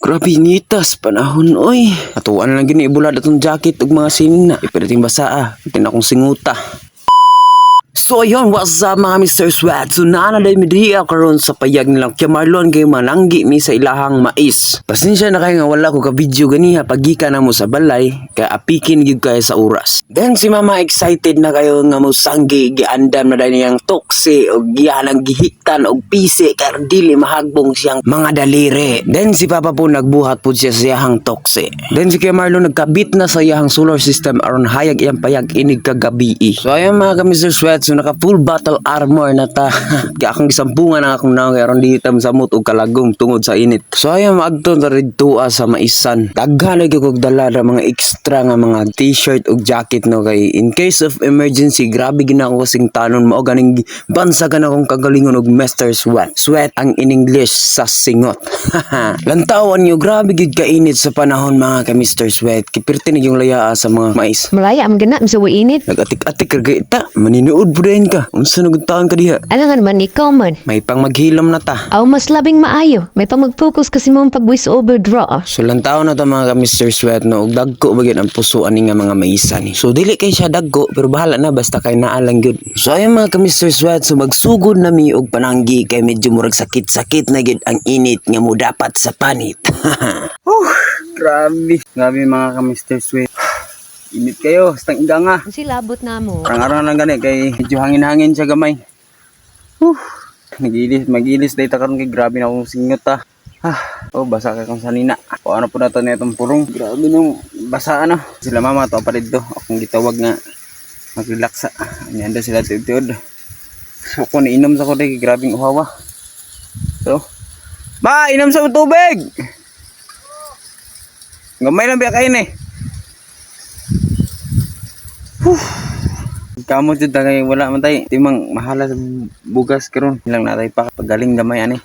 Grabe initas panahon oy. Atuan lang gini ibulad atong jacket ug mga sinina. Ipinating basa ah. Itin akong singuta. So ayun, what's up, mga Mr. Sweat? So naa na day mi diha karon sa payag nilang kay Marlon kay mananggi mi sa ilahang mais. Pasensya na kayo nga wala ko ka video ganiha pagika na mo sa balay kay apikin gyud kayo sa oras. Then si Mama excited na kayo nga mo sanggi, giandam na day niyang toksi og giyanang gihiktan og pisi karon dili mahagbong siyang mga daliri. Then si Papa po nagbuhat po siya sa iyahang toksi. Then si Kuya Marlon nagkabit na sa iyahang solar system aron hayag iyang payag inig kagabi. So ayun, mga ka Mr. Sweat, so naka full battle armor na ta. Kaya akong gisampungan ang akong naong kay aron di ta samot og kalagom tungod sa init. So ayun, maagto ta didto sa maisan. Daghan lagi kog dala ra mga extra nga mga t-shirt ug jacket no, kay in case of emergency, grabe gina ako kasing tanon, mao ganing bansagan akong kagalingon og Mr. Sweat. Sweat ang in English sa singot. Lantawan nyo, grabe gid kainit sa panahon, mga ka Mr. Sweat. Kipirti na yung layaa sa mga mais. Malaya ang gana sa init. Nag-atik-atik ka ta. Maninuod po din ka. Unsa na taon ka diha? Alangan man ikaw man. May pang maghilom na ta. Aw, mas labing maayo. May pang mag-focus kasi mo pag voice over draw. So lantaw na to, mga ka Mr. Sweat, no, ug dagko ba gyud ang pusoan ni nga mga maisa ni. So dili kay siya dagko pero bahala na basta kay naa lang gyud. So ayun, mga ka Mr. Sweat, so magsugod na mi og pananggi kay medyo murag sakit-sakit na gyud ang init nga mo dapat sa panit. Grabe. Grabe, mga ka Mr. Sweat. Init kayo, stang iga nga. Silabot na mo. Parang araw lang gani kay medyo hangin-hangin siya gamay. Whew. Nagilis, magilis dahil karon kay grabe na akong singot ah. Ah, oh, basa kay kong sanina. O ano po na to na itong purong. Grabe nung basa ano. Sila mama to pa dito. Akong gitawag nga mag-relax ah. Anyanda sila tiud-tiud. So ako nainom sa ko kay grabing uhawa. So, ma, inom sa tubig. Gamay lang biya kain eh. Kamot jud ta kay wala man tay timang mahala sa bugas karon. Lang natay pa pagaling gamay ani.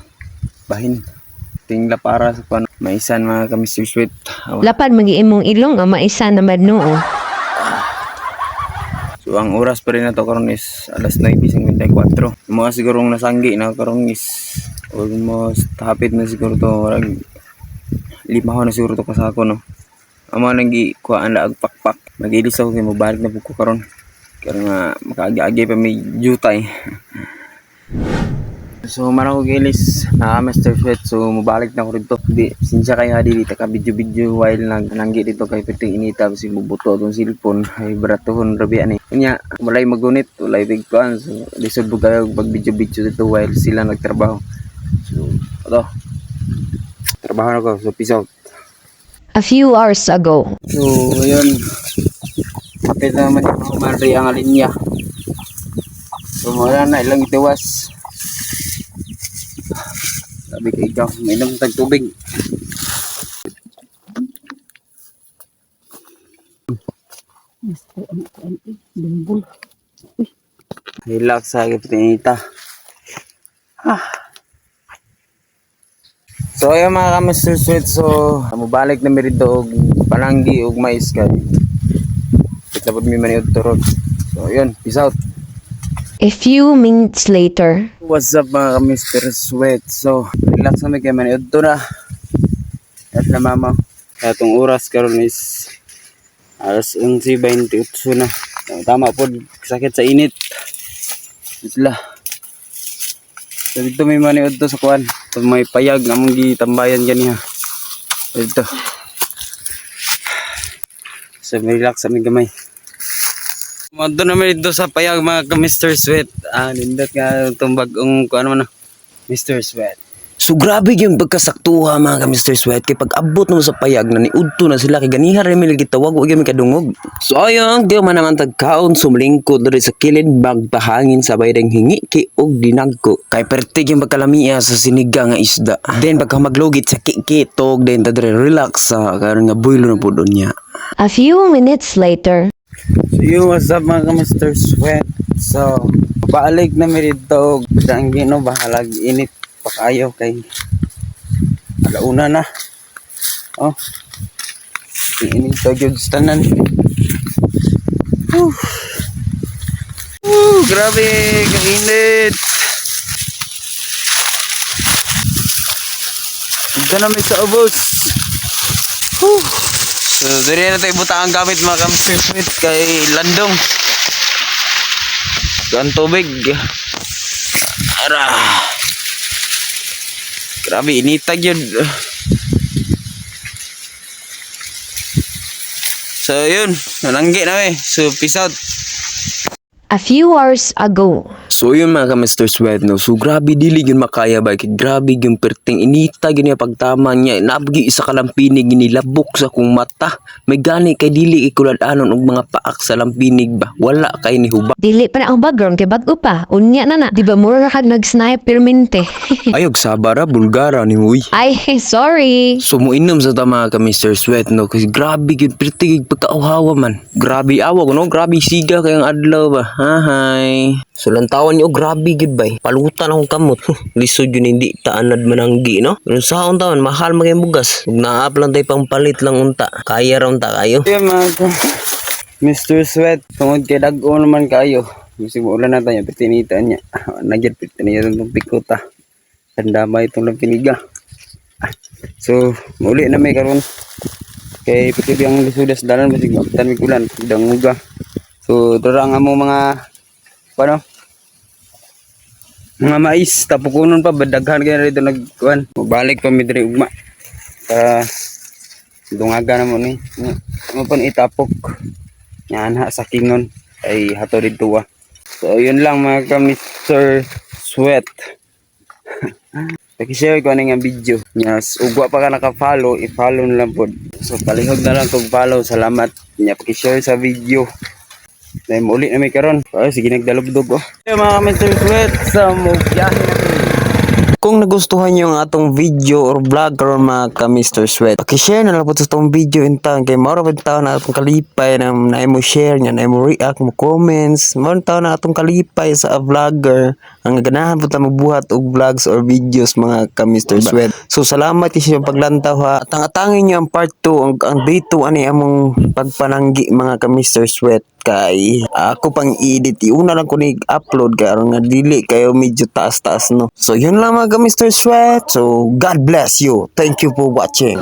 Bahin. Tingla para sa pan maisan, mga ka Mr. Sweet. Awa. Lapan magi imong ilong ang maisa naman noo. So ang oras pa rin na to karon is alas 9:54. Mga sigurong nasanggi na karon is almost hapit na siguro to, murag 5 na siguro to kasako no. Amo nang gi kuhaan laag pakpak. Magilis ako kay mobalik na pud ko karon. Karon nga makaagi-agi pa may jutay. So man ako gilis na Mr. Sweat, so mobalik na ako dito. Di sinsya kayo ha, dili ta ka video video while nag nanggi dito kay perting inita si mubuto atong cellphone ay baratuhon rabi ani. Unya walay magunit, walay big plan, so lisod bug kayo pag video video dito while sila nagtrabaho. So ato. Trabaho na ko, so peace out. A few hours ago. So ayun. Kapit na naman yung Manri ang linya. So wala na ilang itiwas. Sabi kay ikaw, mainom tag tubig. Relax sa kapitinita. Ah. So ayun, mga ka Mr. Sweet, so mubalik na mi rito og pananggi og mais kay kita pud mi maniud turon. So ayun, peace out. A few minutes later. What's up, mga ka Mr. Sweat? So, relax na mi kay maniud to na. At na mama. Atong oras karon is alas 11:28 na. Tama po, sakit sa init. Sila. So dito may maniud to sa kuan. Ito may payag among gitambayan ganiha. Dito. So may relax sa gamay. Madto naman dito sa payag, mga ka Mr. Sweat. Ah, nindot nga itong bagong kuan man ah, Mr. Sweat. So grabe yung pagkasaktuha, mga ka Mr. Sweat, kay pag abot mo sa payag na niudto na sila kay ganiha ra mi gitawag wa gyud mi kadungog. So ayun, di man naman tagkaon, sumlingkod diri sa kilid magpahangin sabay dang hingi ki og dinagko. Kay pertig yung pagkalamia sa sinigang nga isda. Then pagka maglugit sa kikitog then ta diri relax sa karon nga builo na pud niya. A few minutes later. So yun, what's up, mga ka Mr. Sweat? So, balik na mi dito og danggi no, bahalag init pa kayo kay alauna na. Oh. Init to gyud sa tanan. Whew. Woo, grabe kainit. Dito na may sa ubos. Whew. So, diri na tayo buta ang gamit, mga ka-Mr. Sweat, kay landong. Ang tubig. Ara. Grabe, initag yun. So, yun. Nalanggi na eh. So, peace out. A few hours ago. So yun, mga ka-Mr. Sweat, no. So grabe, dili yun makaya ba kay grabe yung perting inita gyud niya pagtama niya. Nabgi isa ka lampinig, nilabok sa kong mata. May gani kay dili ikulad-anon og mga paak sa lampinig ba. Wala kay ni huba. Dili pa na ang background kay bag-o pa. Unya na na. Di ba mura ka nag-sniper minte? Ayog sabara bulgara ni huy. Ay, sorry. So muinom sa ta, mga ka Mr. Sweat, no, kasi grabe gyud perting pagkauhawa man. Grabe awa ko, no, grabe siga kay ang adlaw ba. Hahay. So lantawan niyo, grabe gyud bay. Palutan akong kamot. Lisod yun hindi taanad mananggi, no. Pero sa taon mahal man kay bugas. Ug naap lang tay pangpalit lang unta. Kaya ra unta kayo. Yeah, mga Mr. Sweat, tungod kay dag-o naman kayo. Bisig mo ulan na tayo, pitinitan niya. Nagyad pitinitan itong pikota. Tandama itong lampiniga. So, muli na may karon. Kay piti ang lisudas dalan bisig mabutan mig ulan, danguga. So, dara ang among mga paano? Mga mais, tapukunon pa badaghan kay dito nagkuan. Mabalik pa mi diri ugma. Para dungaga na mo ni. Mo pan itapok. Yan ha sa kingon ay hato dito ah. So yun lang, mga ka Mr. Sweat. Paki-share ko ani nga video. Yes, ug wa pa ka naka-follow, i-follow na lang pod. So palihog na lang kog follow. Salamat. Nya paki-share sa video. Dahil muli na may karon. Ay, sige nagdalugdog oh. Hey, mga ka Mr. Sweat, sa mo biyahe na mi. Kung nagustuhan niyo ang atong video or vlog karon, mga ka Mr. Sweat, paki-share na lang po sa atong video in town kay mao ra pud taon na atong kalipay na na mo share niya, na mo react, mo comments. Mao taon na atong kalipay sa vlogger ang ganahan pud ta magbuhat og vlogs or videos, mga ka Mr. Sweat. So salamat kay sa paglantaw ha. Atang-atangin niyo ang part 2, ang day 2 ani among pagpananggi, mga ka Mr. Sweat, kay ako pang edit, iuna lang ko ni upload kay aron nga dili kayo medyo taas-taas, no. So yun lang, mga ka Mr. Sweat. So God bless you. Thank you for watching.